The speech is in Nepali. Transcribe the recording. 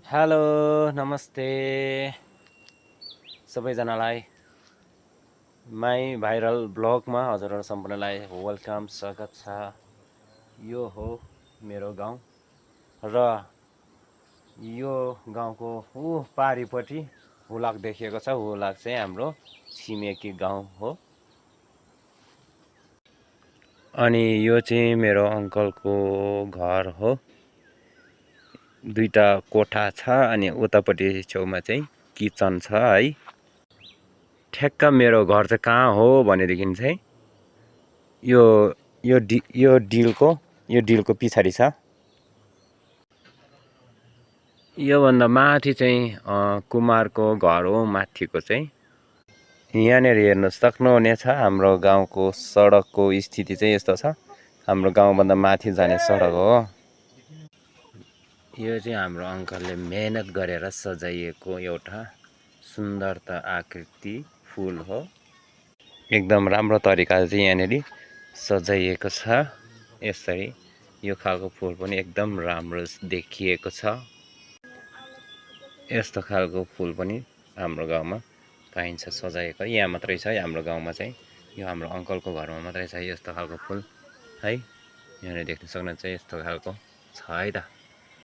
हेलो नमस्ते सबैजनालाई माई भाइरल ब्लगमा हजुरहरू सम्पूर्णलाई वेलकम स्वागत छ। यो हो मेरो गाउँ र यो गाउँको पारिपट्टि हुलाक देखिएको छ। हुलाक चाहिँ हाम्रो छिमेकी गाउँ हो अनि यो चाहिँ मेरो अङ्कलको घर हो। दुईटा कोठा छ अनि उतापट्टि छेउमा चाहिँ किचन छ है। ठ्याक्क मेरो घर चाहिँ कहाँ हो भनेदेखि चाहिँ यो डिलको पछाडि छ। योभन्दा माथि चाहिँ कुमारको घर हो। माथिको चाहिँ यहाँनिर हेर्न सक्नुहुनेछ हाम्रो गाउँको सडकको स्थिति चाहिँ यस्तो छ। हाम्रो गाउँभन्दा माथि जाने सडक हो। यो चाहिँ हाम्रो अङ्कलले मेहनत गरेर सजाइएको एउटा सुन्दरता आकृति फुल हो। एकदम राम्रो तरिकाले चाहिँ यहाँनिर सजाइएको छ। यसरी यो खालको फुल पनि एकदम राम्रो देखिएको छ। यस्तो खालको फुल पनि हाम्रो गाउँमा पाइन्छ सजाएको। यहाँ मात्रै छ हाम्रो गाउँमा चाहिँ। यो हाम्रो अङ्कलको घरमा मात्रै छ यस्तो खालको फुल है। यहाँनिर देख्न सक्नुहुन्छ यस्तो खालको छ है त।